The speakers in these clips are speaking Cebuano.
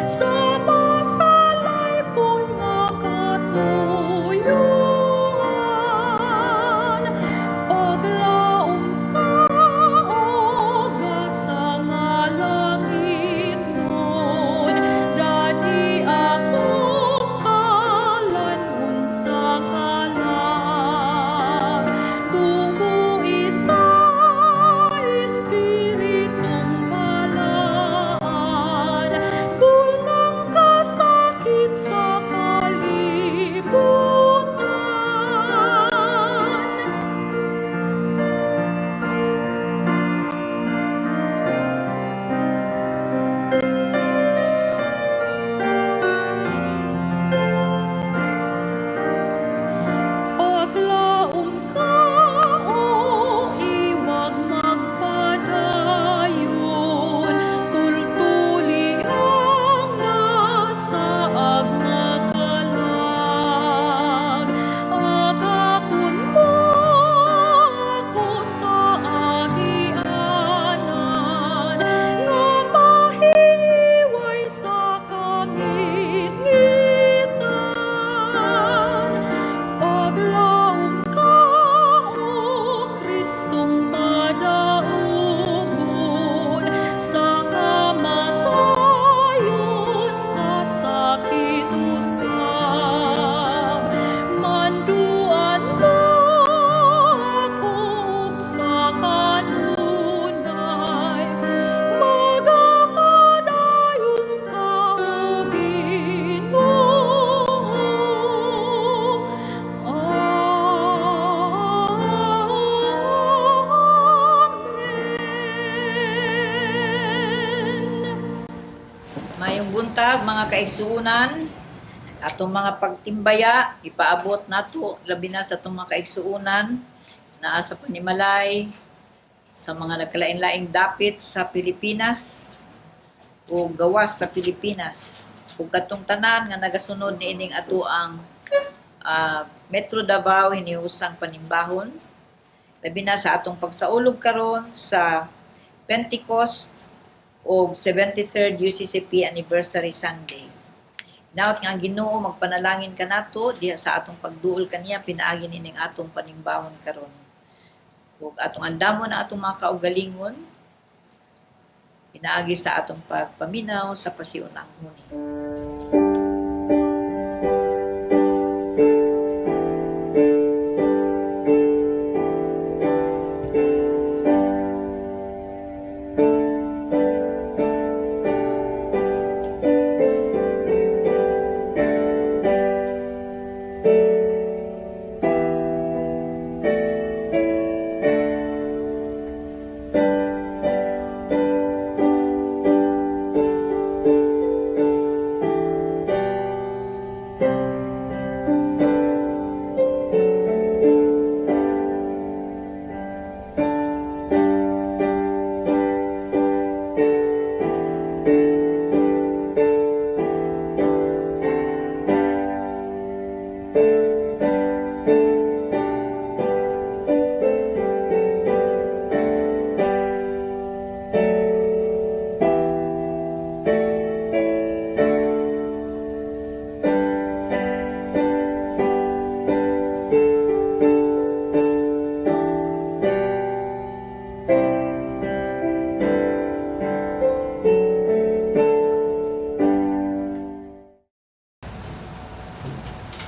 Sa masalaypon nga katuyuan. Paglaom ka, o gasa nga langitnon, Dadi ako kalan-on sa kalag. Bubui sa Espiritong Balaan, Pulngang kasakit sa kalibutan. Paglaom ka, o iwag magpadayon, Tultuli ang nasaag nga kalag. Agakon mo ako sa agianan, Nga mahiway sa kangitngitan. Paglaom ka, o Kristong madaugon, Sa kamatayon kasakit usab. Manduan mo ako sa kanunay, Magapadayon ka, O Ginoo. Amen. Mayong buntag, mga kaigsuunan, atong mga pagtimbaya ipaabot nato labi na sa atong mga kaigsuunan naa sa panimalay, sa mga nagkalain-laing dapit sa Pilipinas o gawas sa Pilipinas ug katong tanan nga nagasunod niining ato ang Metro Davao Hiniusang Panimbahon, labi na sa atong pagsaulog karon sa Pentecost o 73rd UCCP Anniversary Sunday. Hinaot nga ang Ginoo magpanalangin kanato diha sa atong pagduol kaniya pinaagi nining atong panimbahon karon. Ug atong andamon ang atong mga kaugalingon pinaagi sa atong pagpaminaw sa pasiunang huni.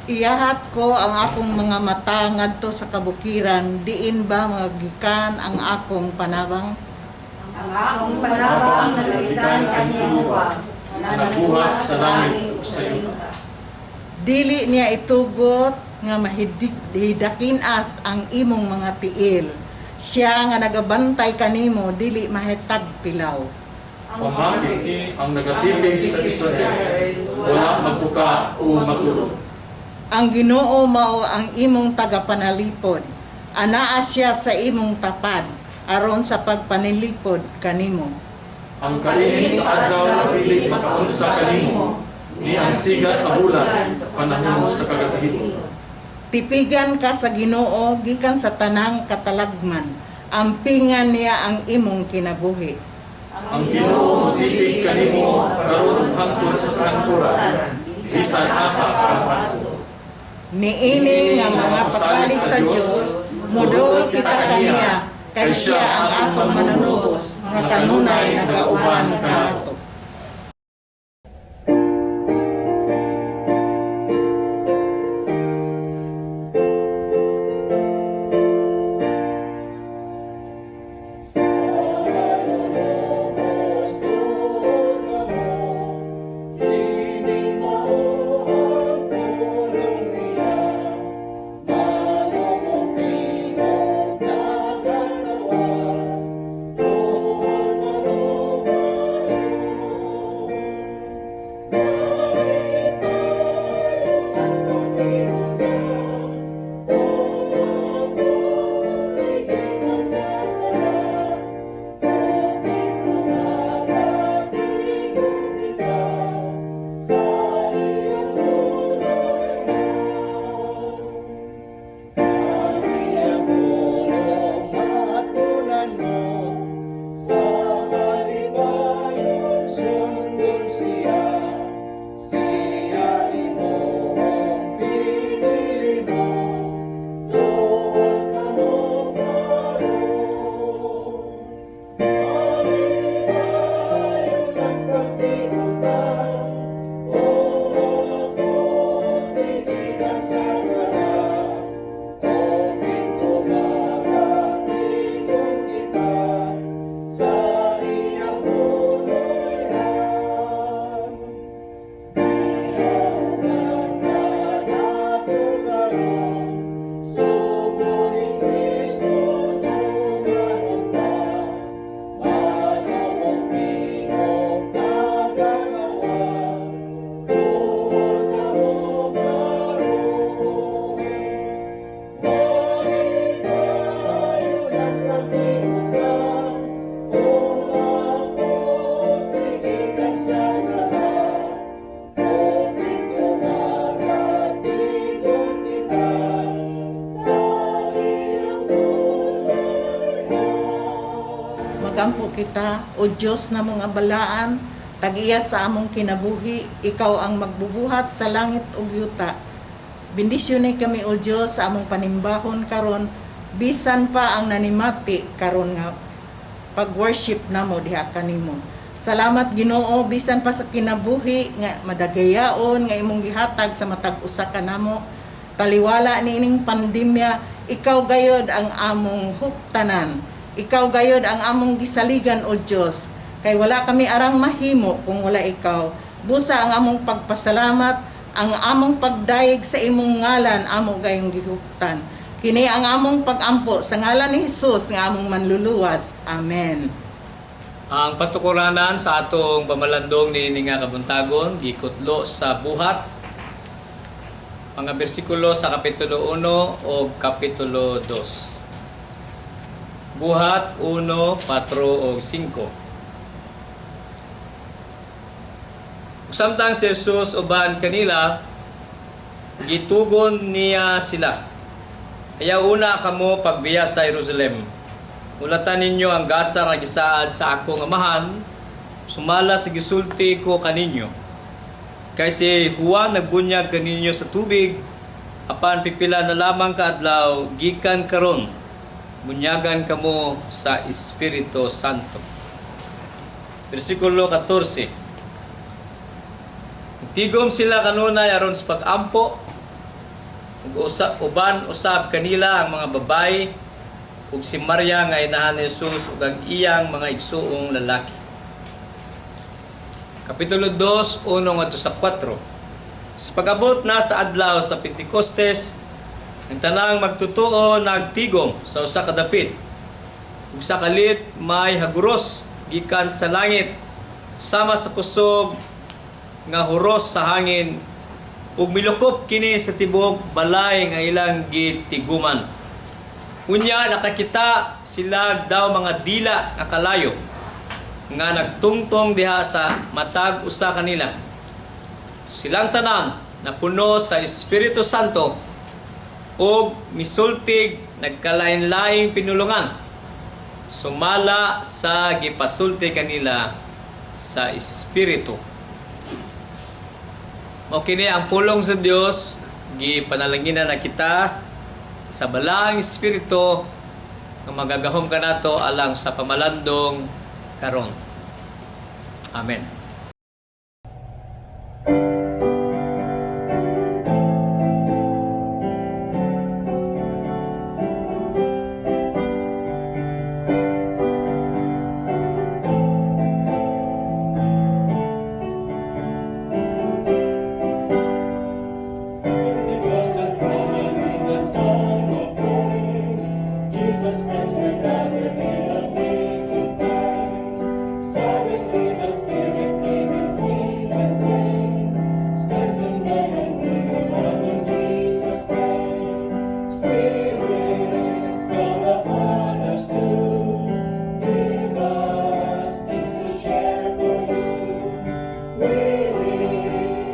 Iyahat ko ang akong mga mata ngadto sa kabukiran, diin ba magikan ang akong panabang? Ang akong panabang nagagikan kang Ginoo nga nagbuhat sa langit ug sa yuta. Dili niya itugot nga mahidakinas ang imong mga tiil. Siya nga nagabantay kanimo dili mahitag tilaw. Pamati ang nagatipig sa Israel, wala magbuka o matulog. Ang Ginoo mao ang imong tagapanalipod. Anaa siya sa imong tapad aron sa pagpanilipod kanimo. Ang kainit sa adlaw dili makaunsa kanimo, ni ang siga sa bulan panahon sa kagabhion. Tipigan ka sa Ginoo gikan sa tanang katalagman. Ampingan niya ang imong kinabuhi. Ang Ginoo motipig kanimo karon hangtod sa kahangturan, bisan asa ka moadto. Niini nga mga pasalig sa Dios, moduol kita kaniya, kay siya ang atong manunubos nga kanunay nagauban kanato. Magampo kita, O Diyos na mong abalaan, tag-iya sa among kinabuhi, ikaw ang magbubuhat sa langit ug yuta. Bendisyonay kami, O Diyos, sa among panimbahon karon, bisan pa ang nanimati karon nga pag-worship namo diha kanimo. Salamat Ginoo bisan pa sa kinabuhi nga madagayaon nga imong gihatag sa matag usa kanamo. Taliwala niining pandemya, ikaw gayod ang among huptanan. Ikaw gayod ang among gisaligan o Dios. Kay wala kami arang mahimo kung wala ikaw. Busa ang among pagpasalamat, ang among pagdayeg sa imong ngalan amo gayong gihuptan. Kini ang among pagampo sa ngalan ni Hesus nga among manluluwas. Amen. Ang patukuranan sa atong pamalandong niini nga kabuntagon gikutlo sa Buhat, mga bersikulo sa Kapitulo 1 o Kapitulo 2. Buhat 1, 4 o 5. Samtang si Jesus uban kanila, gitugon niya sila. Ayaw una kamo pagbiya sa Jerusalem. Ulatan ninyo ang gasa nga gisaad sa akong amahan, sumala sa gisulti ko kaninyo. Kay si Juan nagbunyag kaninyo sa tubig, apan pipila na lamang kaadlaw gikan karon, bunyagan kamo sa Espiritu Santo. Versikulo 14. Tigom sila kanunay aron sa pag-ampo, ug uban usab kanila ang mga babae ug si Maria nga inahan ni Jesus ug ang iyang mga igsuong lalaki. Kapitulo 2, 1 ngadto sa 4. Sa pag-abot na sa adlaw sa Pentecostes, ang tanang magtutuo nagtigom sa usa ka dapit. Ug sa kalit may haguros gikan sa langit sama sa kusog nga huros sa hangin ug milukop kini sa tibuok balay nga ilang gitiguman. Unya nakakita sila daw mga dila nga kalayo nga nagtungtong diha sa matag usa kanila. Silang tanan napuno sa Espiritu Santo ug misultig nagkalain-laing pinulungan. Sumala sa gipasulti kanila sa Espiritu. Mao kini ang pulong sa Dios, gipanalanginan na kita sa Balaang Espiritu nga magagahom kanato alang sa pamalandong karon. Amen. Pentecost had come and in the time of grace, Jesus Christ were gathered in a meeting place. Suddenly the Spirit came in wind and flame, sending men and women out in Jesus' name. Spirit, come upon us too. Give us gifts to share for you. We live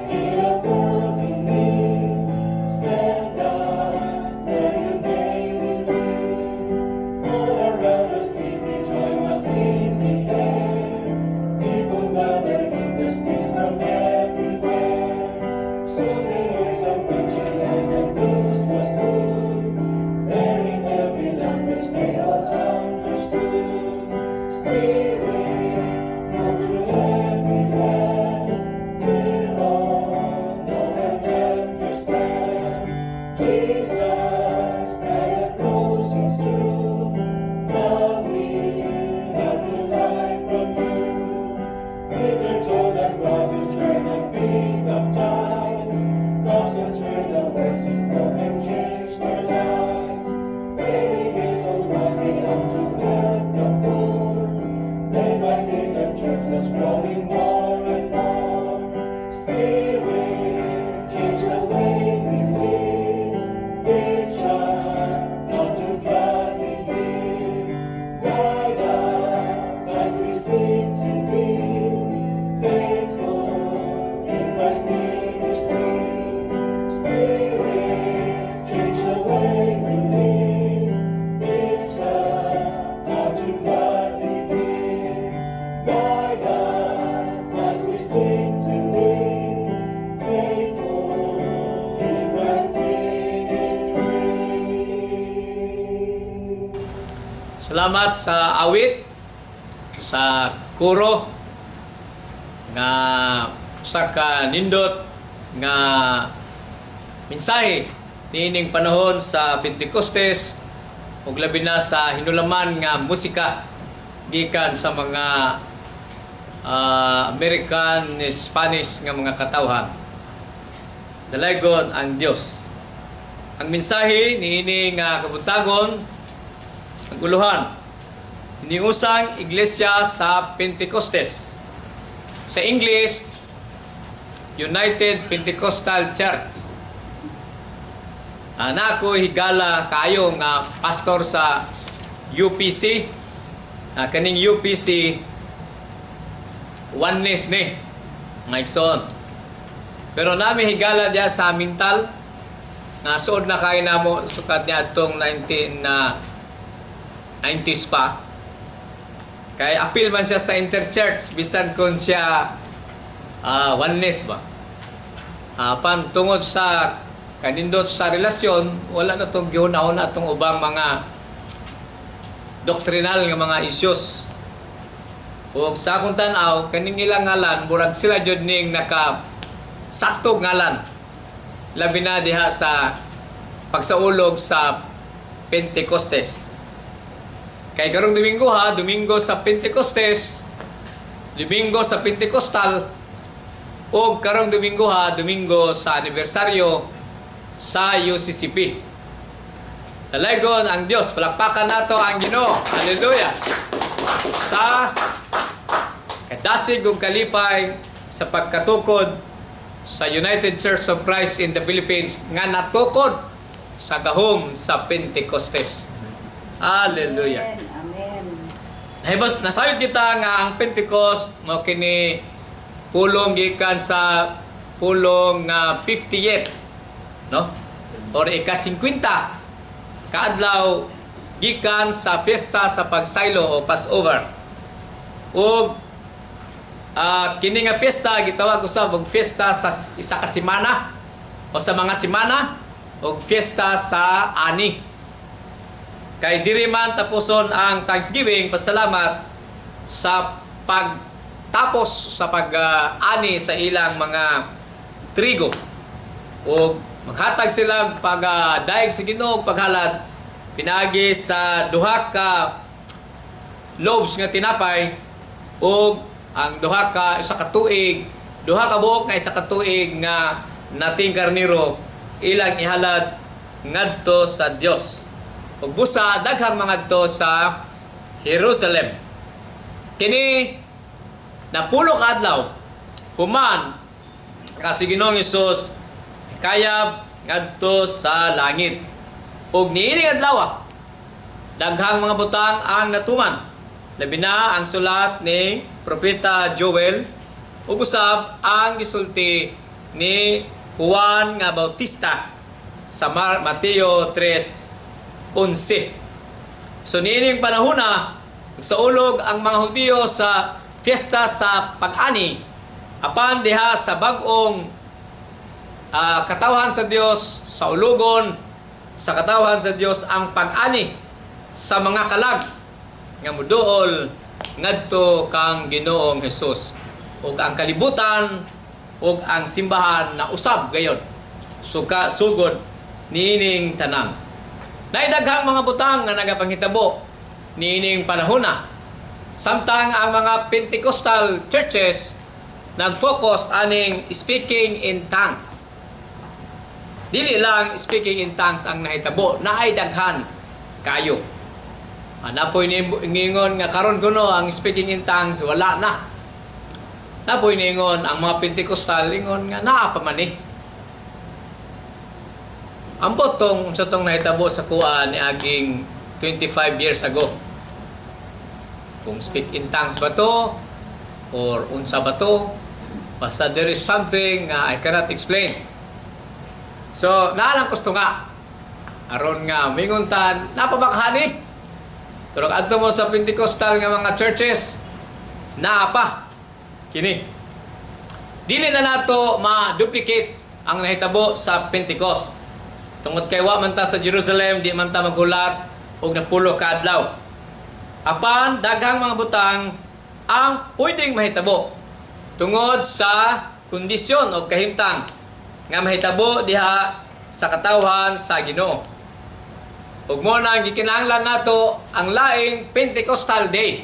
in a world in need. Send us for you daily live. All around the city, joy was in the air. People gathered in the streets from everywhere. Soon they heard some preaching and the news was good. There in every language they all understood. Spirit, move through every land, till all know and understand. Jesus died and rose, it's true. Now we have new life from you. Peter told them how to turn and be baptized. Thousands heard the words he spoke and changed their lives. Daily they sold what they owned to help the poor. Day by day the church was growing more and more. Spirit, change the way we live. Teach us how to gladly give. Guide us as we seek to be faithful in Christ's ministry. Spirit, change the way we live. Teach us how to gladly give. Guide us as we seek to be faithful in Christ's ministry. Salamat sa awit, sa kuro nga usa ka nindot nga mensahe niining panahon sa Pentecostes ug labi na sa hinulaman nga musika gikan sa mga American, Spanish nga mga katawhan. Dalaygon ang Dios. Ang mensahe niini nga kabuntagon, ang uluhan, Hiniusang Iglesia sa Pentecostes. Sa English, United Pentecostal Church. Na ako higala kaayo nga pastor sa UPC. Kaning UPC, oneness ni mga igsoon. Pero nami higala diya sa Mintal nga suod na kay namo sukat niya atong 19 na 90s pa. Kay appeal man siya sa interchurch bisan kung siya oneness ba. Pan tungod sa kanindot sa relasyon, wala na tong gihuna-huna atong ubang mga doctrinal nga mga issues. Ug sa akong tan-aw, kaning ilang ngalan, murag sila jud ning naka sakto ngalan. Labi na diha sa pagsaulog sa Pentecostes. Kay karong Domingo ha, Domingo sa Pentecostes, Domingo sa Pentecostal, o karong Domingo ha, Domingo sa anibersaryo sa UCCP. Dalaygon ang Diyos, palakpakan nato ang Ginoo. Hallelujah. Sa kadasig ug kalipay sa pagkatukod sa United Church of Christ in the Philippines nga natukod sa gahom sa Pentecostes. Hallelujah. Amen. Nahibos, nasayod kita nga ang Pentecost mao kini pulong gikan sa pulong nga 50th, no? Or ika-50 kaadlaw gikan sa gikan sa fiesta sa pagsaylo o Passover. Ug kini nga fiesta gitawag usab og fiesta sa isa ka semana o sa mga semana og fiesta sa ani. Kay diri man tapuson ang Thanksgiving, pasalamat sa pagtapos sa pag-ani sa ilang mga trigo. O maghatag sila pag-daig sa Ginoo, paghalad pinaagi sa duha ka loaves nga tinapay ug ang duha ka isa ka tuig, duha ka buok nga isa ka tuig nga nating karniro ilang ihalad ngadto sa Dios. Ug busa daghang mangadto sa Jerusalem. Kini napulo ka adlaw human kasi Ginoong Hesus kayab ngadto sa langit. Ug niining adlaw, daghang mga butang ang natuman. Labi na ang sulat ni Propeta Joel ug usab ang gisulti ni Juan nga Bautista sa Mateo 3:11. So niining panahona, nagsaulog ang mga Hudiyo sa fiesta sa pag-ani apan diha sa bag-ong katawhan sa Dios, sa ulugon sa katawhan sa Dios ang pag-ani sa mga kalag nga muduol ngadto kang Ginoong Hesus, ug ang kalibutan ug ang simbahan na usab gayon suka sugod niining tanan. Naay daghang mga butang nga nagapanghitabo niining panahona samtang ang mga Pentecostal churches nag-focus aning speaking in tongues. Dili lang speaking in tongues ang nahitabo, naay daghan kayo. Naa poy niingon nga karon kuno ang speaking in tongues wala na. Naa poy niingon ang mga Pentecostal, ingon nga naa pa man eh. Ambot tong sa tong nahitabo sa kuan ni aging 25 years ago. Kung speak in tongues ba to or unsa ba to, basta there is something nga I cannot explain. So, naa lang gusto nga aron nga mingon ta, naa pa ba kahani? Pero adto mo sa Pentecostal nga mga churches, naa pa kini. Dili na nato ma-duplicate ang nahitabo sa Pentecost. Tungod kay wa man ta sa Jerusalem, di man ta maghulat og napulo ka adlaw. Apan daghang mga butang ang pwedeng mahitabo tungod sa kondisyon o kahimtang nga mahitabo diha sa katawhan sa Ginoo. Ug mo na ang gikinahanglan nato ang laing Pentecostal Day.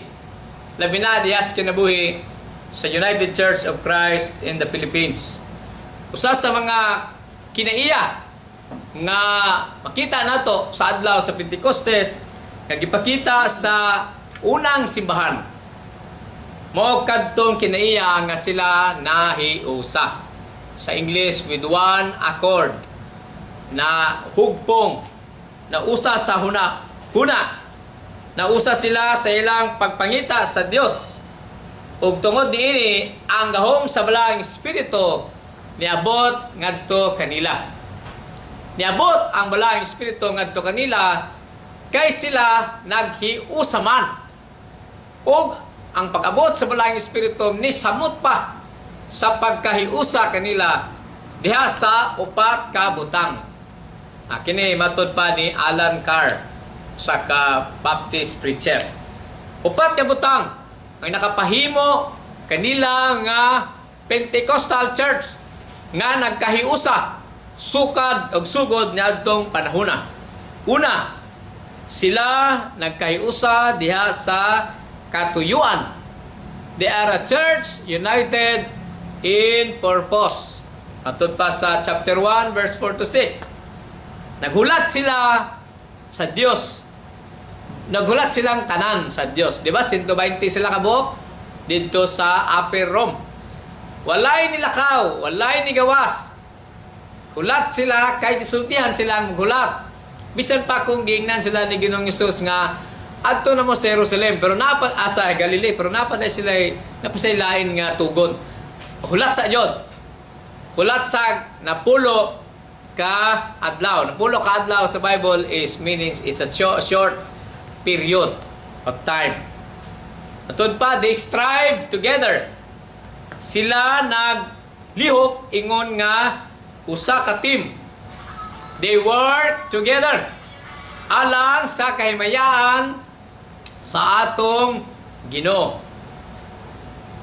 Labi na diha sa kinabuhi sa United Church of Christ in the Philippines. Usa sa mga kinaiya nga makita nato sa adlaw sa Pentecostes nga gipakita sa unang simbahan, mao kadtong kinaiya nga sila nahiusa. Sa English, with one accord, na hugpong, na usa sa huna huna, nausa sila sa ilang pagpangita sa Dios, ug tungod niini ang gahom sa Balaang Espiritu niabot ngadto kanila. Niabot ang Balaang Espiritu ngadto kanila kay sila naghiusa man, ug ang pag-abot sa Balaang Espiritu ni samot pa sa pagkahiusa kanila diha sa upat ka butang. Kini matod pa ni Alan Carr sa ka Baptist preacher. Upat ka butang ang nakapahimo kanila nga Pentecostal Church nga nagkahiusa sukad og sugod niadtong panahona. Una, sila nagkahiusa diha sa katuyuan. They are a church united in purpose. Matod pa sa chapter 1 verse 4 to 6. Naghulat sila sa Dios. Naghulat silang tanan sa Dios. Di ba? 120 sila kabuok didto sa Upper Room. Walay nilakaw, walay nigawas. Hulat sila kay gisultihan sila ang hulat. Bisan pa kung giingnan sila ni Ginoong Hesus nga adto na mo sa Jerusalem, pero naa pa sa Galilee, pero naa pa na sila napasaylain nga tugon. Hulat sa yod. Hulat sa napulo ka adlaw. Napulo ka adlaw sa Bible is meaning it's a short period of time. Atod pa, they strive together. Sila naglihok ingon nga usa ka team. They work together alang sa kahimayaan sa atong Ginoo.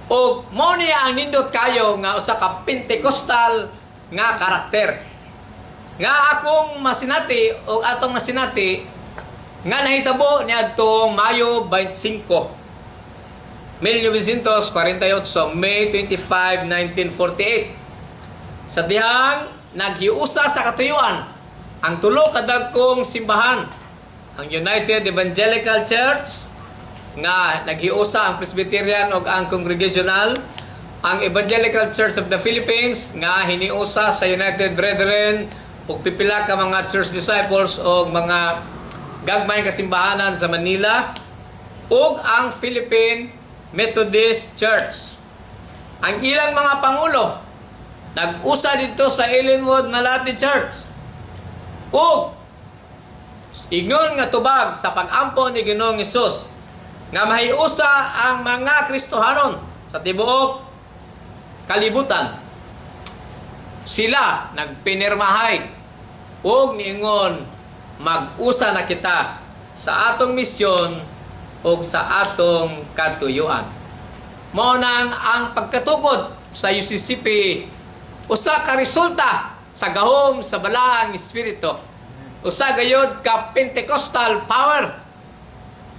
Og mao niya ang nindot kayo nga usa ka Pentecostal nga karakter. Nga akong masinati o atong masinati nga nahitabo niadtong Mayo 25, 1948, May 25, 1948. Sa dihang naghiusa sa katuyuan ang tulo ka dagkong simbahan, ang United Evangelical Church nga naghiusa ang Presbyterian ug ang Congregational, ang Evangelical Church of the Philippines nga hiniusa sa United Brethren ug pipila ka mga church disciples o mga gagmay kasimbahanan sa Manila, ug ang Philippine Methodist Church. Ang ilang mga pangulo nag-usa dito sa Ellenwood Malate Church. Ug ingon nga tubag sa pag-ampo ni Ginoong Hesus nga mahiusa ang mga Kristohanon sa tibuok kalibutan. Sila nagpinirmahay ug niingon, "Mag-usa na kita sa atong misyon ug sa atong katuyuan." Mao nang ang pagkatukod sa UCCP usa ka resulta sa gahom sa Balaang Espiritu. Usa gayod ka Pentecostal power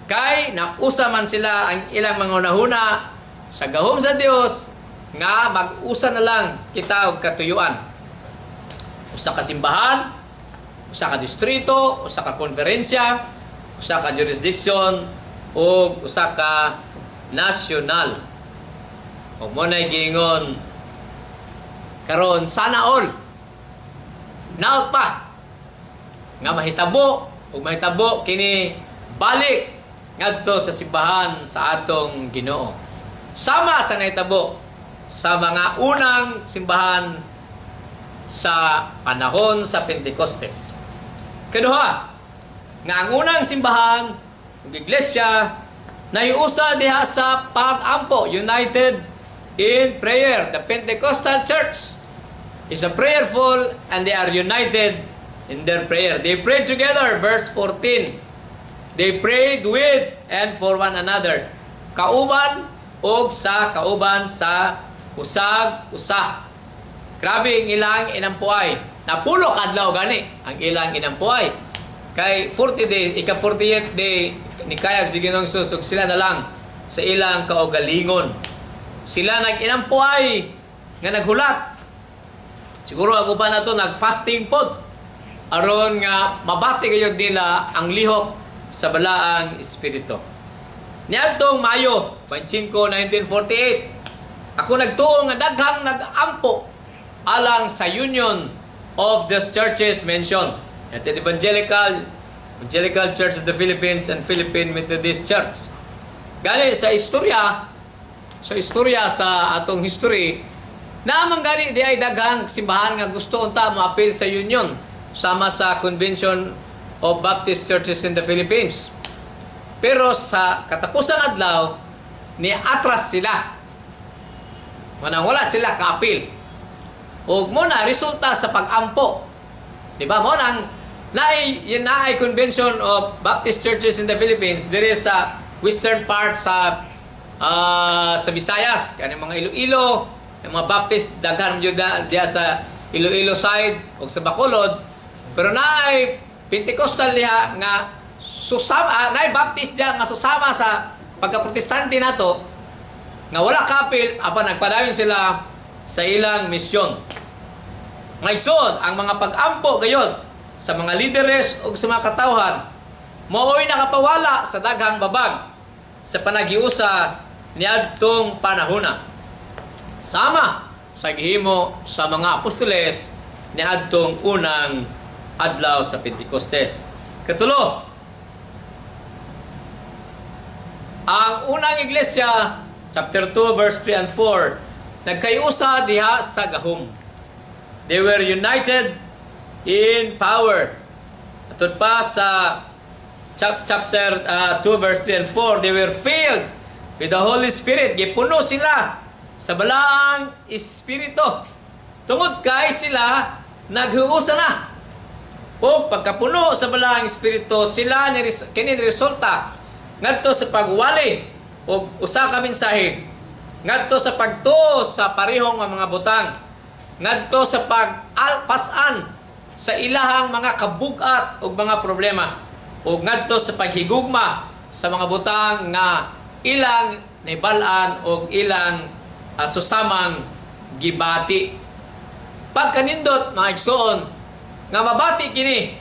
kay nausa man sila ang ilang mga hunahuna sa gahom sa Dios nga mag-usa na lang kita og katuyuan. Usa ka simbahan, usa ka distrito, usa ka konferensya, usa ka jurisdiction ug usa ka national. Ug mao nay giingon karon, sana all naot pa nga mahitabo ug mahitabo kini balik ngadto sa simbahan sa atong Ginoo. Sama sa nahitabo sa mga unang simbahan sa panahon sa Pentecostes. Kaduha, nga ang unang simbahan ug iglesia naiusa diha sa pag-ampo, united in prayer. The Pentecostal Church is a prayerful and they are united in their prayer. They prayed together, verse 14. They prayed with and for one another. Kauban og sa kauban sa usag usa. Grabe ang ilang inampuay. Napulo kadlaw gani ang ilang inampuay. Kay 40 days, ika 48th day nikayab si Ginoong Jesus ug sila na lang sa ilang kaugalingon. Sila nag-inampuay nga naghulat. Siguro ang uban nato nag-fasting pod aron nga mabati gayud nila ang lihok sa Balaang Espiritu. Niadtong Mayo 25, 1948, ako nagtuo nga daghang nag-ampo alang sa union of the churches mentioned. United Evangelical Church of the Philippines and Philippine Methodist Church. Gani sa istorya sa atong history, naamang gani di ay daghang simbahan nga gusto unta moapil sa union sama sa Convention of Baptist Churches in the Philippines. Pero sa katapusan adlaw, ni atras sila. Manang wala sila kaapil. Ug mao na resulta sa pag-ampo. Di ba? Mao nang naay yun, naay Convention of Baptist Churches in the Philippines diri sa western part sa Visayas, kani mga Iloilo, yung mga Baptist daghan jud na diya sa Iloilo side ug sa Bacolod. Pero naay Pentecostal diha nga susama, naay Baptist diha nga susama sa pagka-Protestante nato nga wala kapil apan nagpadayon sila sa ilang misyon. Ngayon, ang mga pag-ampo gayon sa mga lideres ug sa mga katawhan mao'y nakapawala sa daghang babag sa panaghiusa niadtong panahona. Sama sa gihimo sa mga apostoles niadtong unang adlaw sa Pentecostes. Katulo, ang unang iglesia, chapter 2, verse 3 and 4, nagkayusa diha sa gahom. They were united in power. Atod pa sa chapter 2 verse 3 and 4, they were filled with the Holy Spirit. Gipuno sila sa Balaang Espiritu. Tungod kay sila naghiusa na. O pagkapuno sa Balaang Espiritu, sila ni kini ni resulta ngadto sa pagwali og usa ka mensahe, ngadto sa pagtuo sa parehong nga mga butang, ngadto sa pag-alpasan sa ilahang mga kabugat ug mga problema, ug ngadto sa paghigugma sa mga butang nga ilang naibal-an og ilang susamang gibati. Pagkanindot, mga igsoon, nga mabati kini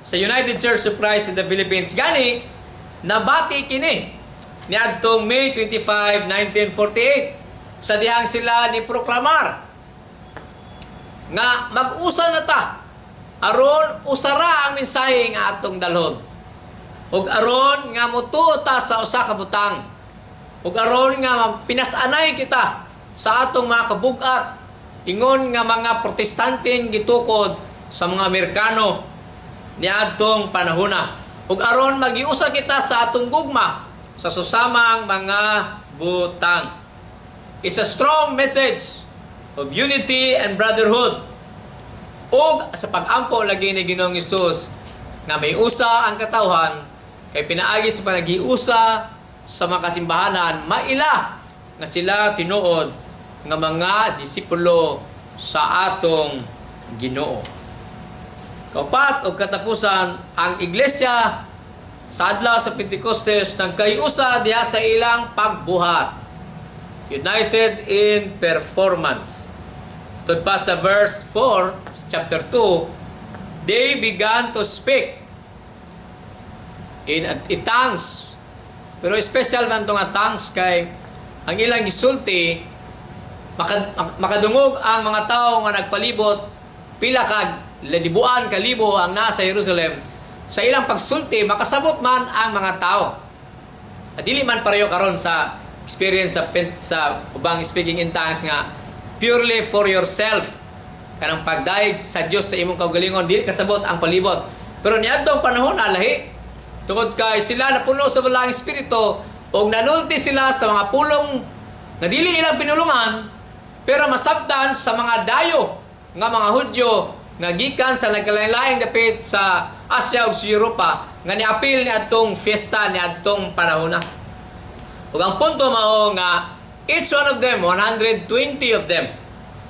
sa United Church of Christ in the Philippines. Gani, nabati kini niadtong May 25, 1948 sa dihang sila ni proklamar nga mag-usa na ta aron usara ang mensahe nga atong dalhon ug aron nga motuo ta sa usa ka butang ug aron nga magpinas-anay kita sa atong mga kabugat ingon nga mga Protestanteng gitukod sa mga Amerikano niadtong panahona ug aron magiusa kita sa atong gugma sa susamang mga butang. It's a strong message of unity and brotherhood. Ug sa pag-ampo lagi ni Ginoong Hesus nga may usa ang katawhan kay pinaagi sa panaghiusa sa mga kasimbahanan, maila nga sila tinuod nga mga disipulo sa atong Ginoo. Kaupat o katapusan, ang iglesia sa adlaw sa Pentecostes nagkaiusa diha sa ilang pagbuhat. United in performance. Tud pa sa verse 4, chapter 2, they began to speak in tongues. Pero special man to nga tongues kay ang ilang gisulti makadungog ang mga tao nga nagpalibot, pila ka libuan ka libo ang naa sa Jerusalem. Sa ilang pagsulti, makasabot man ang mga tao. At dili man pareho karon sa experience sa ubang speaking in tongues nga purely for yourself, kanang pagdayeg sa Dios sa imong kaugalingon, dili kasabot ang palibot. Pero niadtong panahon lahi tungod kay sila napuno sa Balaang Espiritu ug nanulti sila sa mga pulong nga dili ilang pinulungan pero masabtan sa mga dayo nga mga Hudyo nga gikan sa nagkalain-laing dapit sa Asia ug sa Europa nga niapil niadtong fiesta niadtong panahona. Ug ang punto mao nga each one of them, 120 of them,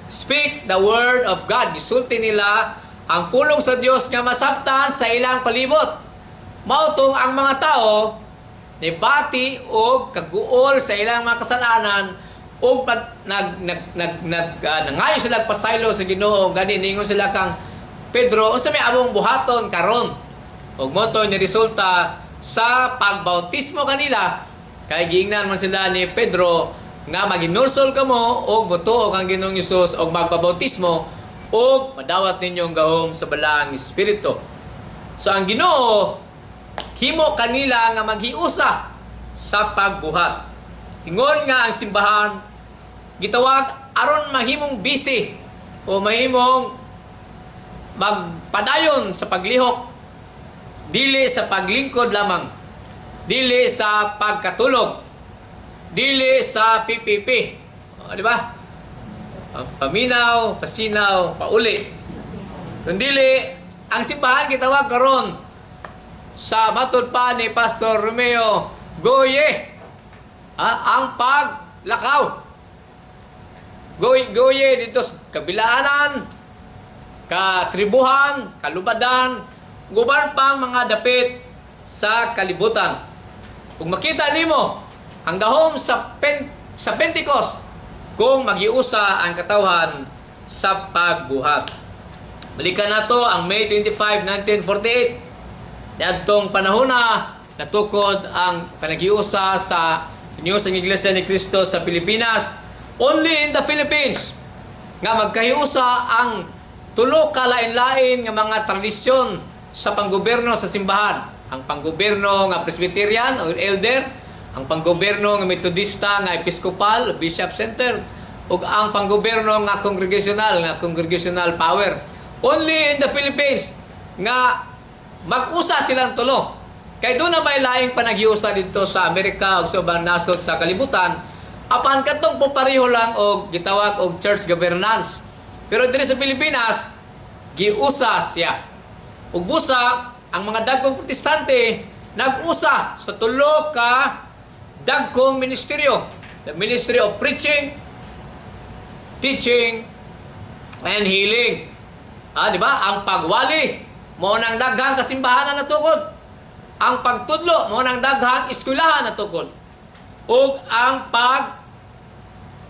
speak the word of God. Gisulti nila ang pulong sa Dios nga masabtan sa ilang palibot. Mao tong ang mga tao nibati og kaguol sa ilang mga kasalanan ug pag nag nag nag nag nangayo sila pasaylo sa Ginoo. Gani ningon sila kang Pedro, "Unsa may among buhaton karon?" Ug mao to ni resulta sa pagbautismo kanila kay giingnan man sila ni Pedro nga maginulsol kamo og motuo kang Ginoong Hesus og magpabautismo ug madawat ninyo ang gahom sa Balaang Espiritu. So ang Ginoo himo kanila nga maghiusa sa pagbuhat. Ingon nga ang simbahan gitawag aron mahimong busy o mahimong magpadayon sa paglihok, dili sa paglingkod lamang, dili sa pagkatulog, dili sa PPP. O, di ba? Paminaw, pasinaw, pauli. Kundi ang simbahan gitawag karon sa matod pa ni Pastor Romeo Goye, ang paglakaw. Goye, goye dito sa kabilaanan, katribuhan, kalubadan, guban pang mga dapit sa kalibutan. Kung makita nimo ang gahom sa Pentecost kung magiusa ang katawhan sa pagbuhat. Balikan nato ang May 25, 1948. Niadtong panahon na natukod ang panaghiusa sa News ng Iglesia ni Cristo sa Pilipinas. Only in the Philippines nga magkahiusa ang tulo ka lain-lain nga mga tradisyon sa panggobyerno sa simbahan. Ang panggobyerno nga Presbyterian o elder, ang panggobyerno nga Metodista nga Episcopal, Bishop Center, ug ang panggobyerno nga congregational power. Only in the Philippines nga mag-usa silang tulo. Kay duna may laing panaghiusa didto sa Amerika ug sa ubang nasod sa kalibutan, apan katong po pareho lang og gitawag og church governance. Pero diri sa Pilipinas, giusa siya. Ug busa ang mga dagkong Protestante nag-usa sa tulo ka dagkong ministeryo. The ministry of preaching, teaching, and healing. Ah, di ba? Ang pagwali mao nang daghang kasimbahan na natukod. Ang pagtudlo mao nang daghang eskwelahan na tukod. Ug ang pag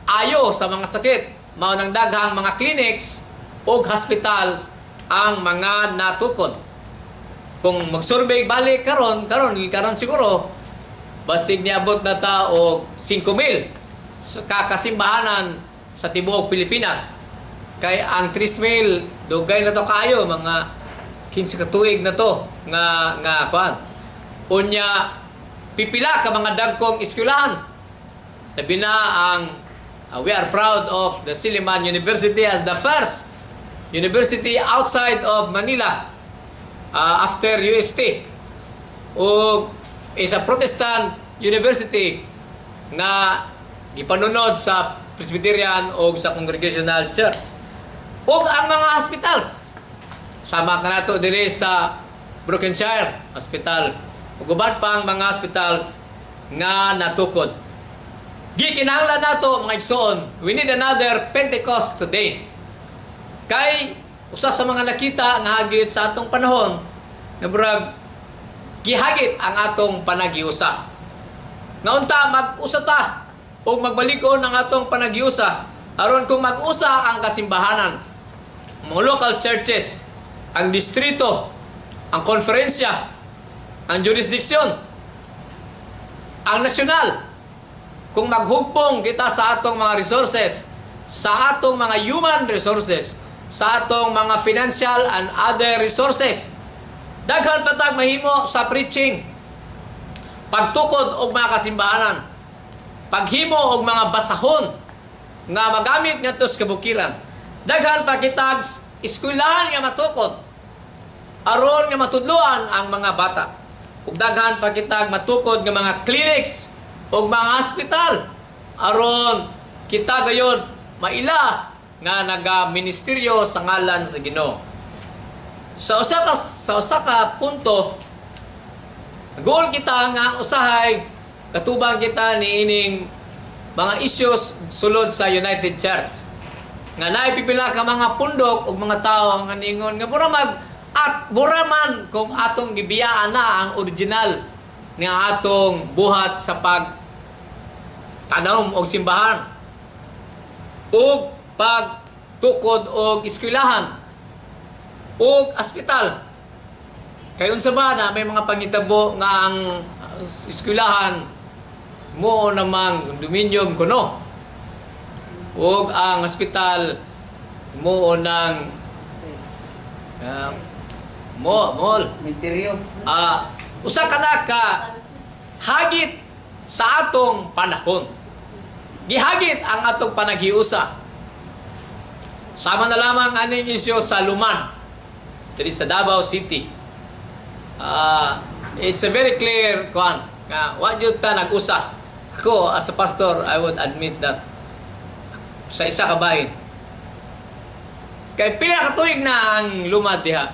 ayo sa mga sakit mao nang daghang mga clinics ug hospitals ang mga natukod. Kung mag-survey balik karon, karon karon siguro basig niabot na ta og 5,000 sa kakasimbahanan sa tibuok Pilipinas. Kay ang 3,000 dugay na to kaayo, mga 15 ka tuig na to nga nga kuan. Unya pipila ka mga dagkong eskwelahan. Labi na ang we are proud of the Silliman University as the first university outside of Manila after UST. Ug is a Protestant university nga gipanunod sa Presbyterian o sa Congregational Church. Ug ang mga hospitals. Sama ka nato diri sa Brokenshire Hospital. Ug uban pang mga hospitals nga natukod. Gikinahanglan nato, mga igsoon, we need another Pentecost today. Kay usa sa mga nakita nga hagit sa atong panahon nga murag gihagit ang atong panaghiusa. Nga unta mag-usa ta o magbalikon ang atong panaghiusa aron kung mag-usa ang kasimbahanan, mga local churches, ang distrito, ang konferensya, ang jurisdiksyon, ang nasyonal, kung maghugpong kita sa atong mga resources, sa atong mga human resources, sa atong mga financial and other resources, daghan pa tag mahimo sa preaching, pagtukod og mga kasimbahanan, paghimo og mga basahon nga magamit ngadto sa kabukiran. Daghan pa kitag eskwelahan nga matukod aron nga matudloan ang mga bata. Ug daghan pa kitag matukod nga mga clinics ug mga hospital aron kita gayon maila nga naga ministeryo sa ngalan sa Ginoo. Sa usa ka punto, goal kita nga usahay katubang kita niining mga issues sulod sa United Church nga naay pipila ka mga pundok ug mga tawo nga ningon nga mura mag at mura man kung atong gibiyaan na ang original nga atong buhat sa pag tanom og simbahan ug pagtukod og eskwelahan ug ospital. Kay unsa ba na may mga pangitabo nga ang eskwelahan mo namang condominium kuno ug ang ospital mo nang mo mall. Misteryo. Ah, usa ka na ka hagit sa atong panahon. Gihagit ang atong panaghiusa. Sama na lamang aning isyu sa Luman diri sa Davao City. Ah, it's a very clear kuan nga wa jud ta nag-usa. Ako as a pastor, I would admit that sa isa ka bahin. Kay pila ka tuig na ang lumad diha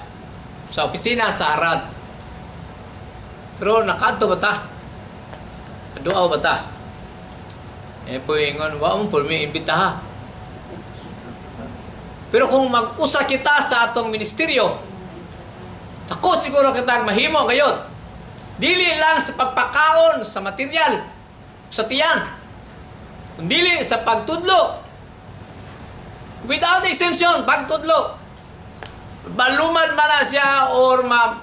sa opisina sa Arad. Pero nakaadto ba ta? Duaw ba ta? Eh po ingon, wa mo po mi imbita ha. Pero kung mag-usa kita sa atong ministeryo, ako siguro kita mahimo ngayon. Dili lang sa pagpakaon sa material, sa tiyan, dili sa pagtudlo. Without exemption, pagtudlo. Baluman man na siya or ma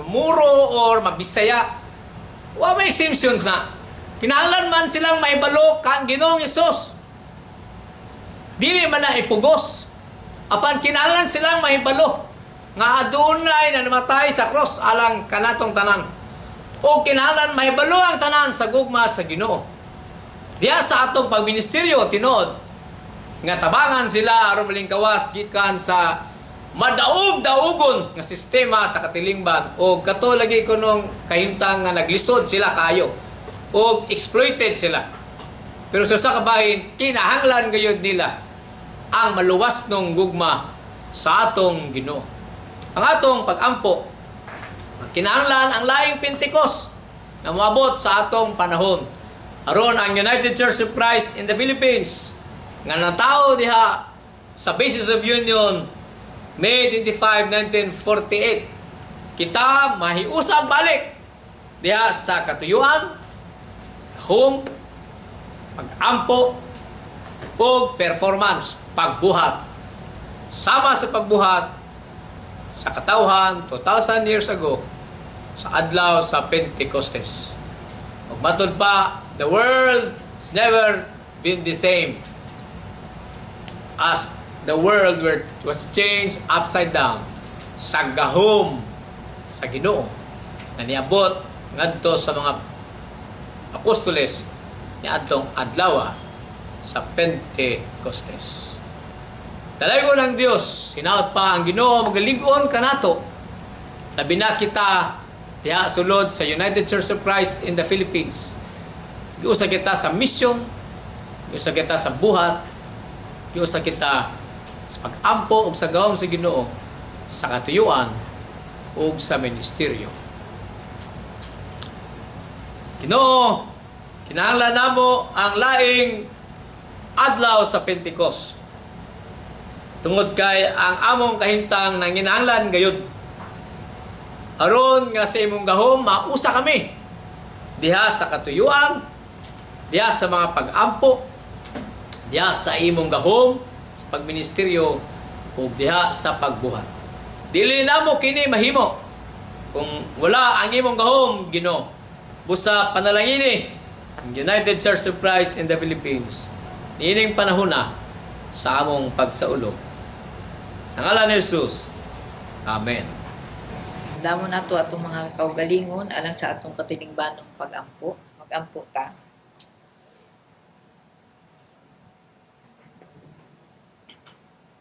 muro or mabisaya. Wa may exemptions na. Kinahanglan man silang mahibalo kan Ginoong Hesus. Dili man na ipugos. Apan kinahanglan silang mahibalo nga adunay na namatay sa cross alang kanatong tanan. O kinahanglan mahibalo ang tanan sa gugma sa Ginoo. Diya sa atong pagministeryo tinuod nga tabangan sila aron malingkawas gikan sa Madaog-daogon nga sistema sa katilingban o kato lagi kunong kahimtang nga naglisod sila kayo o exploited sila. Pero sa usa ka bahin, kinahanglan gayud nila ang maluwas nung gugma sa atong Ginoo. Ang atong pagampo, kinahanglan ang laing Pentecost na moabot sa atong panahon. Aron ang United Church of Christ in the Philippines nga natao diha sa Basis of Union, May 25, 1948, kita mahiusab balik diha sa katuyuan, home, pagampo, ug performance, pagbuhat. Sama sa pagbuhat sa katawhan 2,000 years ago sa adlaw sa Pentecostes. Ug matud pa, the world has never been the same as the world where was changed upside down sa gahom sa Ginoo na niabot ngadto sa mga apostoles niadtong adlaw sa Pentecostes. Dalaygon ang Dios, hinaot pa ang Ginoo magalig-on kanato. Labi na kita diha sulod sa United Church of Christ in the Philippines. Giusa kita sa mission, giusa kita sa buhat, giusa kita sa pag-ampo ug sa gahom sa Ginoo sa katuyuan ug sa ministeryo. Ginoo, kinahanglan namo ang laing adlaw sa Pentecost. Tungod kay ang among kahimtang nanginahanglan gayud. Aron nga sa imong gahom mausa kami diha sa katuyuan, diha sa mga pag-ampo, diha sa imong gahom sa pagministeryo ug diha sa pagbuhat. Dili namo kini mahimo kung wala ang imong gahom, Ginoo. Busa panalangini ang United Church of Christ in the Philippines niining panahon na sa among pagsaulog. Sa ngalan ni Jesus. Amen. Damo nato atong mga kaugalingon alang sa atong katilingbanong pagampo. Magampo ta.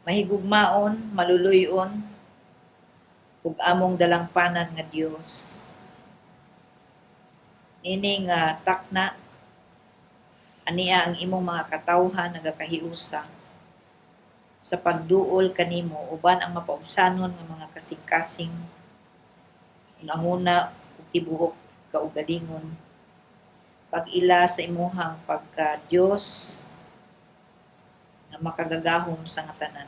Mahigugmaon, maluluyon, ug among dalangpanan nga Dios. Nini nga takna, ania ang imong mga katawhan nagakahiusa sa pagduol kanimo uban ang mapaubsanon nga mga kasing-kasing, hunahuna ug tibuok kaugalingon, pag-ila sa imuhang pagka Dios nga makagagahom sa nga tanan.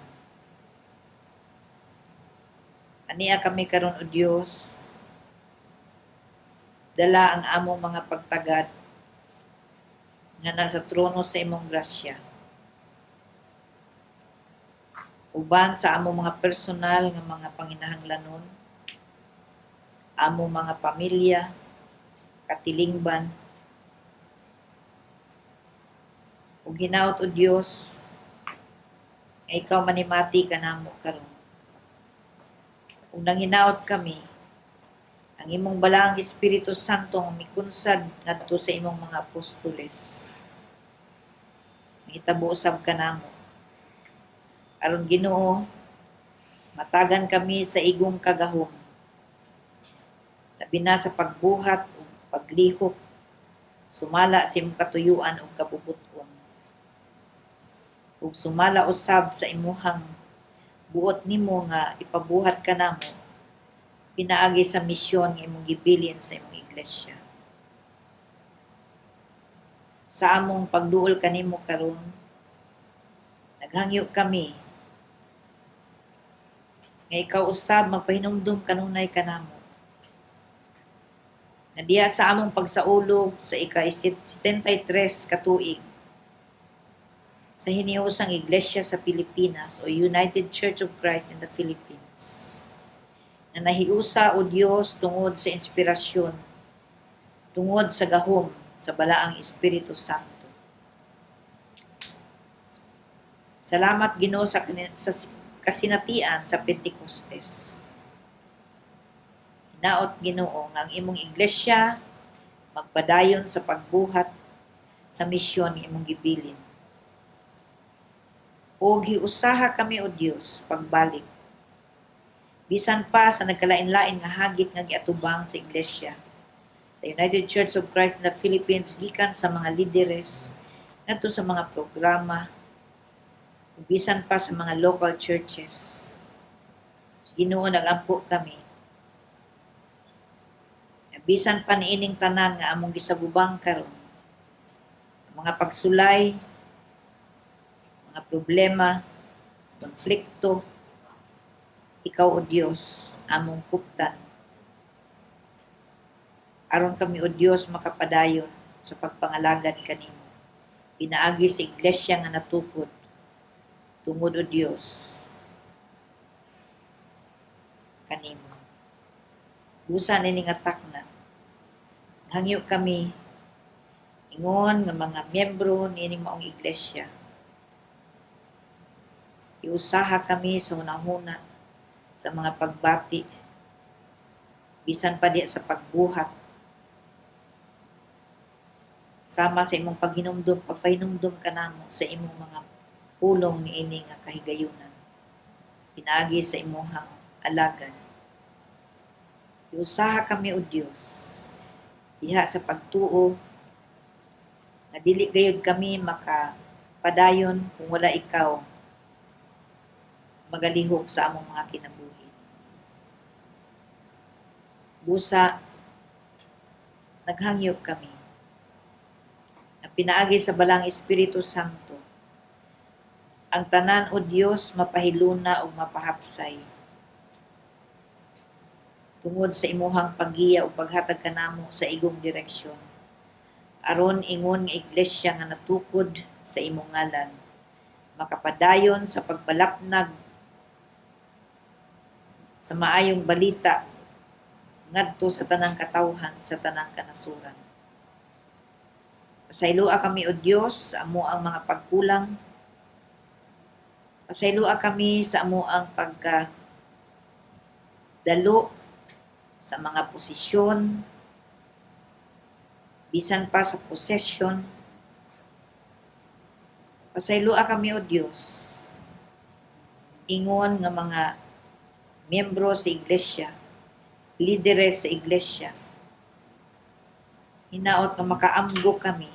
Ania kami karon, o Dios, dala ang among mga pagtagad nga nasa trono sa imong grasya, uban sa among mga personal nga mga panginahanglanon, among mga pamilya, katilingban, ug hinaot, o Dios, nga ikaw manimati kanamo karon. Ug nanghinaot kami ang imong balaang Espiritu Santo nga mikunsad ngadto sa imong mga apostoles, mahitabo usab kanamo. Aron, Ginoo, matagan kami sa igong kagahom, labi na sa pagbuhat ug paglihok sumala sa imong katuyuan ug kabubut-on, ug sumala usab sa imuhang buot nimo nga ipabuhat kanamo pinaagi sa misyon nga imong gibilin sa imong iglesia. Sa among pagduol kanimo karon, naghangyo kami nga ikaw usab magpahinumdum kanunay kanamo nga diha sa among pagsaulog sa ika-73 ka tuig sa hiniusang Iglesia sa Pilipinas o United Church of Christ in the Philippines, na nahiusa, o Dios, tungod sa inspirasyon, tungod sa gahom sa Balaang Espiritu Santo. Salamat, Ginoo, sa kasinatian sa Pentecostes. Hinaot, Ginoo, nga ang imong iglesia magpadayon sa pagbuhat sa misyon nga imong gibilin. Ug hiusaha kami, o Dios, pagbalik Bisan pa sa nagkalain-lain nga hagit nga giatubang sa iglesia sa United Church of Christ in the Philippines, gikan sa mga lideres ngadto sa mga programa ug bisan pa sa mga local churches. Ginoo, nagampo kami. Bisan pa niining tanan nga among gisagubang karon, mga pagsulay, mga problema, konflikto, ikaw, O Dios, among kuptan. Aron kami, O Dios, makapadayon sa pagpangalagad kanimo. Pinaagi sa iglesia nga natukod tungod, O Dios, kanimo. Busa nini nga takna, hangyo kami ingon nga mga miyembro niining maong iglesia. Iusaha kami sa hunahuna, sa mga pagbati, bisan pa diya sa pagbuhat, sama sa imong paghinumdum, pagpahinumdum kanamo sa imong mga pulong niini nga kahigayunan, pinaagi sa imuhang alagad. Iusaha kami, O Dios, diha sa pagtuo nga dili gayud kami makapadayon kung wala ikaw magalihok sa among mga kinabuhi. Busa, naghangyo kami na pinaagi sa Balaang Espiritu Santo, ang tanan, O Dios, mapahiluna ug mapahapsay tungod sa imuhang paggiya ug paghatag kanamo sa igong direksyon, aron ingon nga iglesia nga natukod sa imong ngalan, makapadayon sa pagbalapnag sa maayong balita ngadto sa tanang katawhan sa tanang kanasuran. Pasayloa kami, O Dios, sa amoang mga pagkulang. Pasayloa kami sa amoang pagka dalo sa mga posisyon, bisan pa sa possession. Pasayloa kami, O Dios, ingon nga mga miyembro sa iglesia, lideres sa iglesia. Hinaot nga makaamgo kami.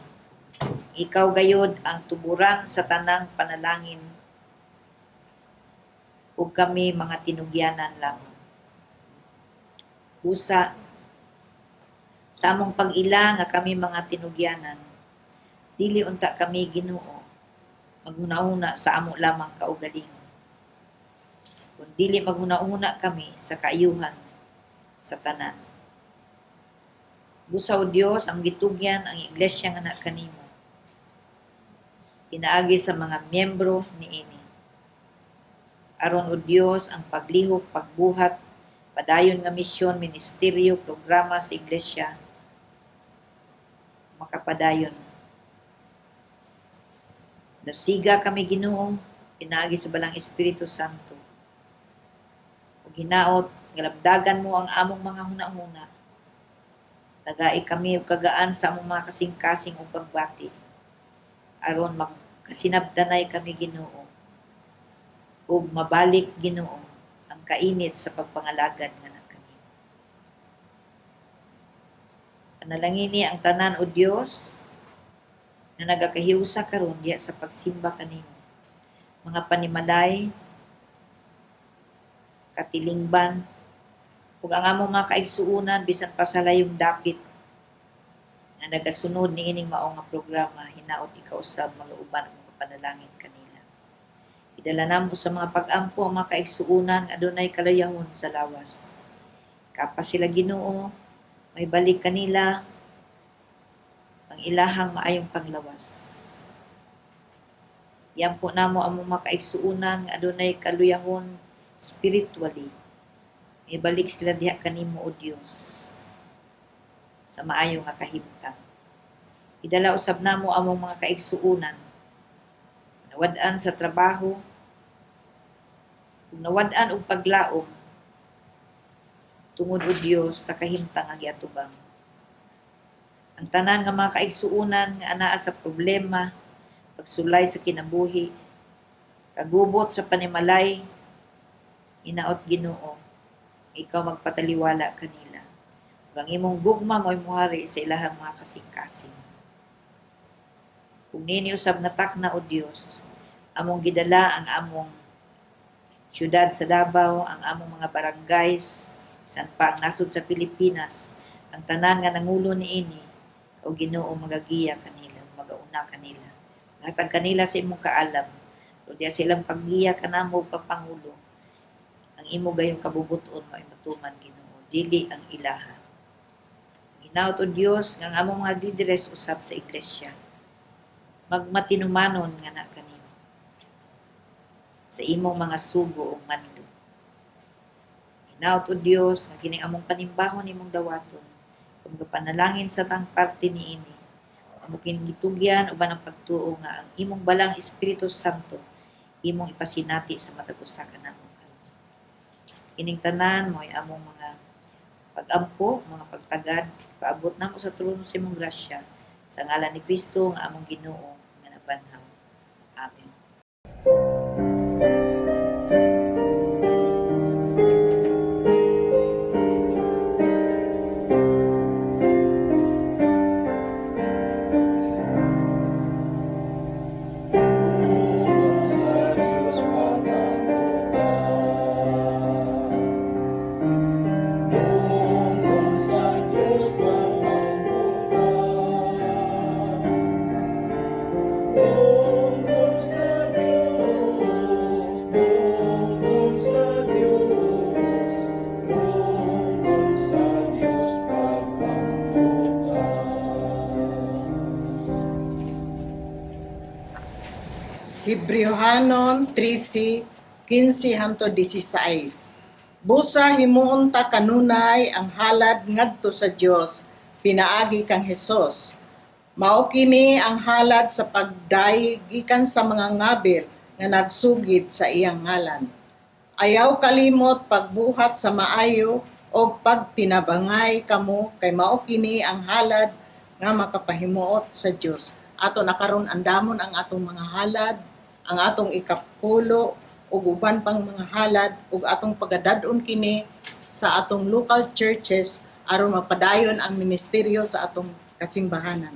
Ikaw gayod ang tuburan sa tanang panalangin ug kami mga tinugyanan lamang. Busa, sa among pag-ila nga kami mga tinugyanan, dili unta kami, Ginoo, maghuna-huna sa amo lamang kaugalingon, kun dili maghuna-huna kami sa kaayuhan sa tanan. Busa, O Dios, ang gitugyan ang iglesia nga na kanimo, pinaagi sa mga miyembro niini. Aron, O Dios, ang paglihok, pagbuhat, padayon nga misyon, ministeryo, programa sa iglesia makapadayon. Dasiga kami, Ginoo, pinaagi sa Balaang Espiritu Santo. Ug hinaot nga labdagan mo ang among mga hunahuna. Tagai kami og kagaan sa among mga kasing-kasing ug pagbati, aron magkasinabtanay kami, Ginoo, ug mabalik, Ginoo, ang kainit sa pagpangalagad nga kanimo. Panalangini ang tanan, O Dios, na nagakahiusa karon diha sa pagsimba kanimo. Mga panimalay, katilingban, ug ang among mga kaigsuonan bisan pa sa layong dapit nga nagasunod niining mao nga programa, hinaot ikaw usab magauban ug mapanalangin kanila. Idala namo sa mga pag-ampo ang mga kaigsuonan nga adunay kaluyahon sa lawas. Kapa sila, Ginoo, may balik kanila ang ilahang maayong panglawas. Iampo namo ang mga kaigsuonan nga adunay kaluyahon spiritually. May balik sila diha kanimo, O Dios, sa maayo nga kahimtang. Idala usab namo among mga kaigsuonan nawad-an sa trabaho ug nawad-an og paglaom tungod, O Dios, sa kahimtang nga giatubang. Ang tanan nga mga kaigsuonan nga anaa sa problema, pagsulay sa kinabuhi, kagubot sa panimalay, hinaot, Ginoo, Ikaw magpataliwala kanila. Ug ang imong gugma mo'y muhari sa ilahang mga kasing-kasing. Ug nini usab nga takna, O Dios, among gidala ang among siyudad sa Davao, ang among mga barangays, san pa ang nasod sa Pilipinas, ang tanan nga nangulo niini, o Ginoo, magagiya kanila, magauna kanila. Gatag kanila sa imong kaalam, o diya silang paggiya kanamo ug pagpangulo. Ang imo gayong kabubuton mao'y matuman, Ginoo, dili ang ilaha. Hinaut, O Dios, nga ang among mga lideres usab sa iglesia magmatinumanon nga na kanimo sa imong mga sugo ug mando. Hinaut, O Dios, nga kining among panimbahon imong dawaton ug gapanalangin sa tang parte niini. Amo kining gitugyan uban ang pagtuo nga ang imong balang Espiritu Santo imong ipasinati sa matag usa kanamo karon. Kining tanan mo'y among mga pag-ampo, mga pagtagad, paabot namo sa trono sa imong grasya sa ngalan ni Kristo nga among Ginoo nga nabanhaw. Amen. Sa Diyos pagkambutan, Dungog sa Diyos pagkambutan, Dungog sa Diyos, dungog sa Diyos, dungog sa Diyos pagkambutan. Hebreohanon 13:15 hangtod 16. Busa himuon ta kanunay ang halad ngadto sa Dios pinaagi kang Hesus. Mao kini ang halad sa pagday gikan sa mga ngabil nga nagsugid sa iyang ngalan. Ayaw kalimot pagbuhat sa maayo og pagtinabangay kamo, kay mao kini ang halad nga makapahimuot sa Dios. Ato na karon andamon ang atong mga halad, ang atong ikapulo ug uban pang mga halad, ug atong pagadad-on kini sa atong local churches aron mapadayon ang ministeryo sa atong kasimbahanan.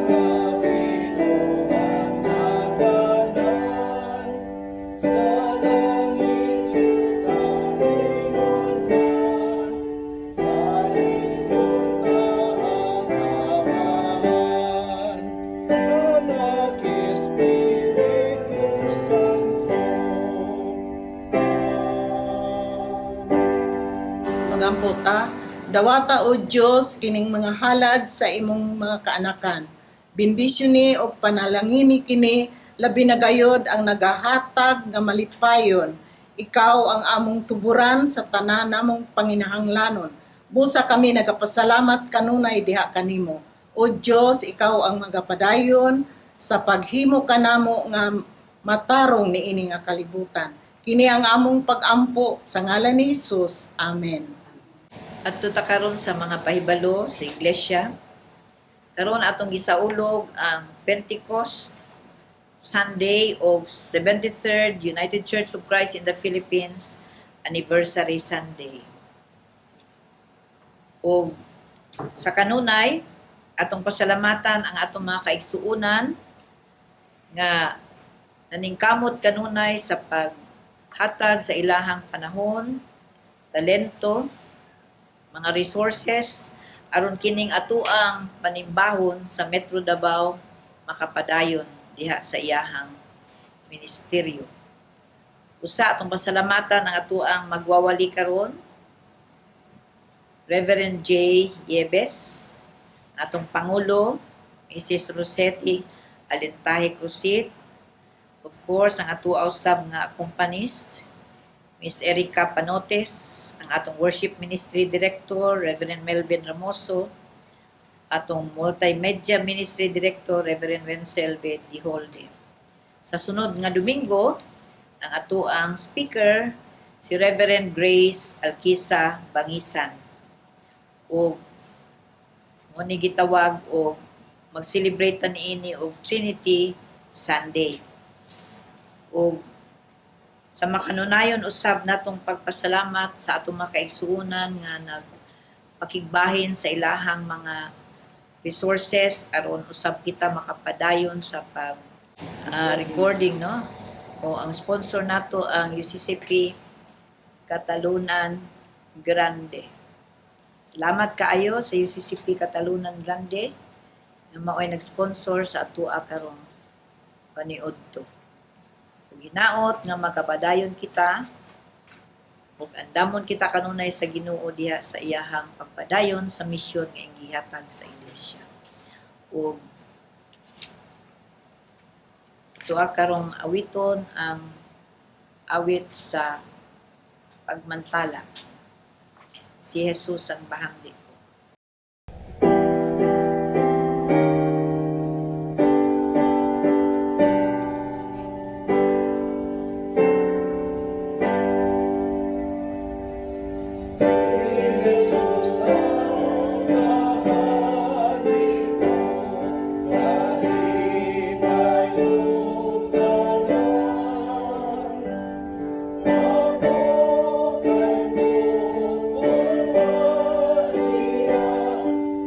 Mga binuang nagalan sa langit at inundan, Pahinunta ang Amahan, Anak, Espiritu Santo. Amen. Magampo ta, dawata, O Dios, kining mga halad sa imong mga kaanakan. Bendisyoni o panalangini kini, labi na gayod ang nagahatag nga malipayon. Ikaw ang among tuburan sa tanan namong panginahanglanon. Busa kami nagapasalamat kanunay diha kanimo. O Dios, ikaw ang magapadayon sa paghimo kanamo nga matarong niini nga kalibutan. Kini ang among pagampo sa ngalan ni Hesus. Amen. Adto ta karon sa mga pahibalo sa iglesia. Karon atong gisaulog ang Pentecost Sunday o 73rd United Church of Christ in the Philippines Anniversary Sunday. Og sa kanunay, Atong pasalamatan ang atong mga kaigsuonan nga naningkamot kanunay sa paghatag sa ilahang panahon, talento, mga resources aron kining atuang panimbahon sa Metro Davao makapadayon diha sa iyahang ministeryo. Usa, atong pasalamatan ang atuang magwawali karon, Reverend J. Yebes, atong Pangulo, Mrs. Rossetti Alentahe Crucit, of course, ang ato usab nga accompanist, Miss Erica Panotes, ang atong Worship Ministry Director, Reverend Melvin Ramoso, atong Multimedia Ministry Director, Reverend Wenzel B. Diholde. Sa sunod nga Domingo, ang ato ang speaker, si Reverend Grace Alquisa Bangisan. O mo ni gitawag og mag-celebrate ta niini og Trinity Sunday. Og sa makanunayon usab natong pagpasalamat sa atong mga kaigsuonan nga nagpakigbahin sa ilahang mga resources aron usab kita makapadayon sa pag recording, no? O ang sponsor nato ang UCCP Catalunan Grande. Salamat kaayo sa UCCP Catalunan Grande nga mao'y nag-sponsor sa atoa karong paniudto. Ug hinaot nga makapadayon kita ug andamon kita kanunay sa Ginoo diha sa iyahang pagpadayon sa misyon nga iyang gihatag sa iglesia. Ug atoa karong awiton ang awit sa pagmantala. Si Jesus ang bahandi ko. Si Jesus ang bahandi ko, kalipay ug tanan. Ako kay kukulwa siya,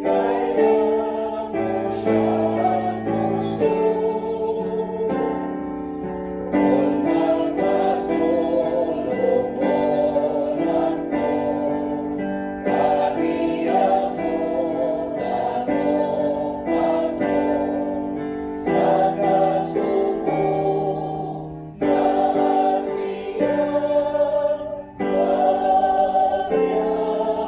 kay amo siyang gusto. Kung magkasulubon ako, kaniya mo ako sa kasubo na siya bagyan ko.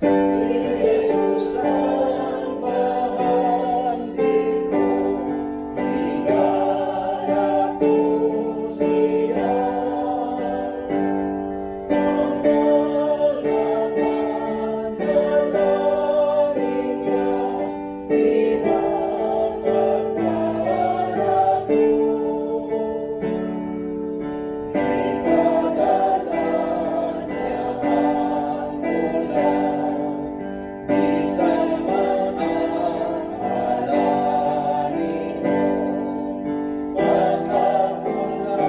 Si Jesus ang bahandi ko, higala ko siya. Ang panalangin niya, ihatag kanako. Ipadala niya ang ulan, bisan man ang alanihon. Pagkabulan,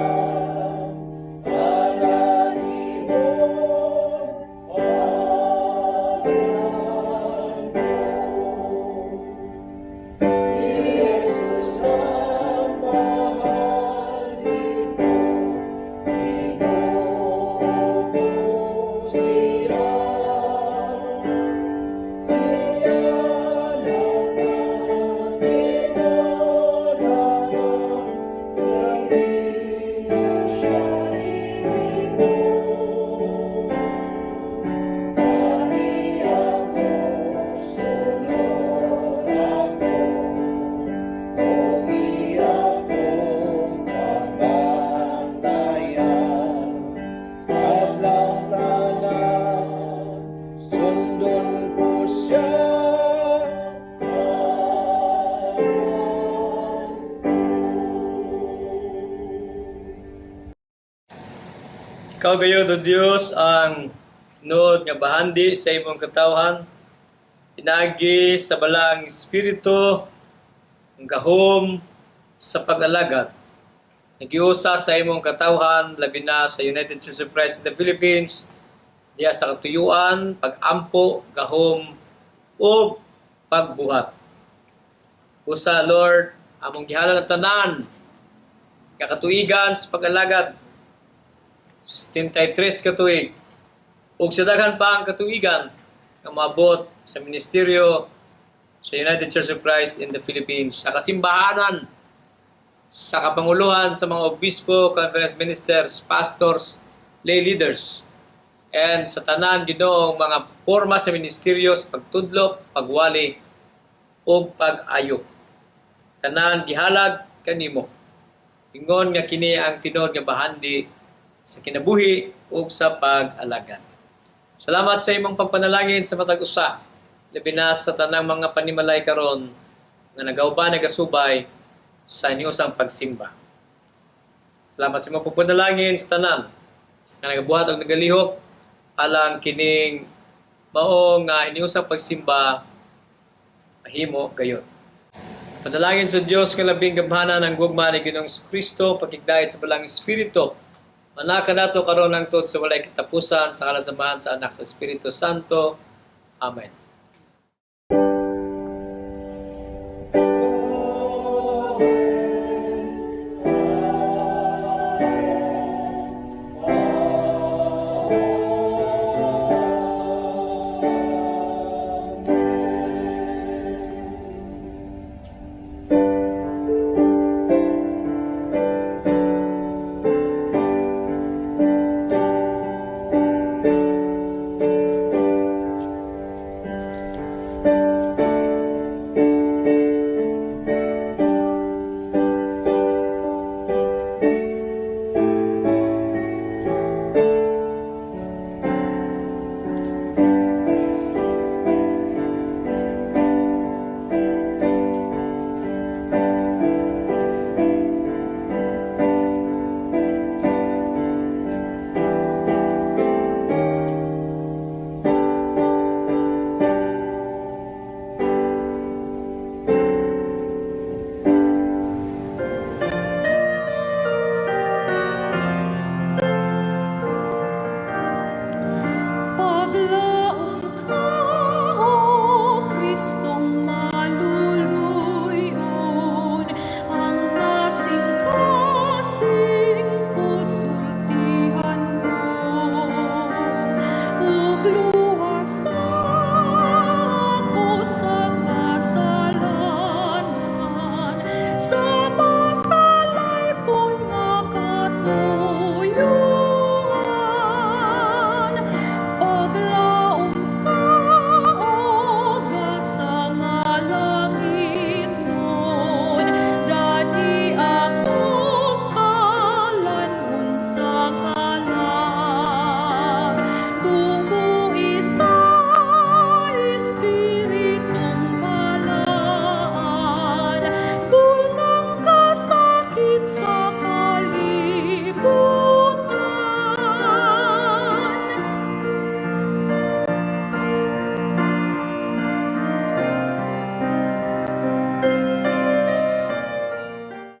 alanihon, bagyan ko. Si Jesus ang bahandi ko, Ginoo ko siya. Siya naman idadayon, dili siya ilimon. Kaniya mo sunod ako, o iya kong pabantayan. Adlaw tanan, sundon ko siya. Bagyan Ikaw gayud, O Dios, ang tinuod nga bahandi sa imong katawhan, pinaagi sa Balaang Espiritu, ang gahom sa pag-alagad. Nagiusa sa imong katawhan, labi na sa United Church of Christ in the Philippines, diya sa katuyuan, pag-ampo, gahom. ug pagbuhat. Usa, Lord, among gihalad ang tanan nga katuigan sa pag-alagad, 73 ka tuig, ug sa daghan pa ang katuigan nga moabot sa ministeryo sa United Church of Christ in the Philippines, sa kasimbahanan, sa kapanguluhan sa mga obispo, conference ministers, pastors, lay leaders, and sa tanan, Ginoo, mga porma sa ministeryo sa pagtudlo, pagwali, ug pag-ayo. Tanan gihalad kanimo. Ingon nga kini ang tinuod nga bahandi sa kinabuhi ug sa pag-alagad. Salamat sa imong pagpanalangin sa matag usa, labi na sa tanang mga panimalay karon nga nagauban, nagasubay sa inyong pagsimba. Salamat sa imong pagpanalangin sa tanan nga nagabuhat og nagalihok alang kining mao nga inyong pagsimba mahimo gayon. Panalangin sa Dios nga labing gamhanan, ang gugma ni Ginoong Kristo, pakigdait sa Balaang Espiritu, manaa kanato karon hangtod sa walay katapusan, sa ngalan sa Amahan, sa Anak, sa Espiritu Santo. Amen.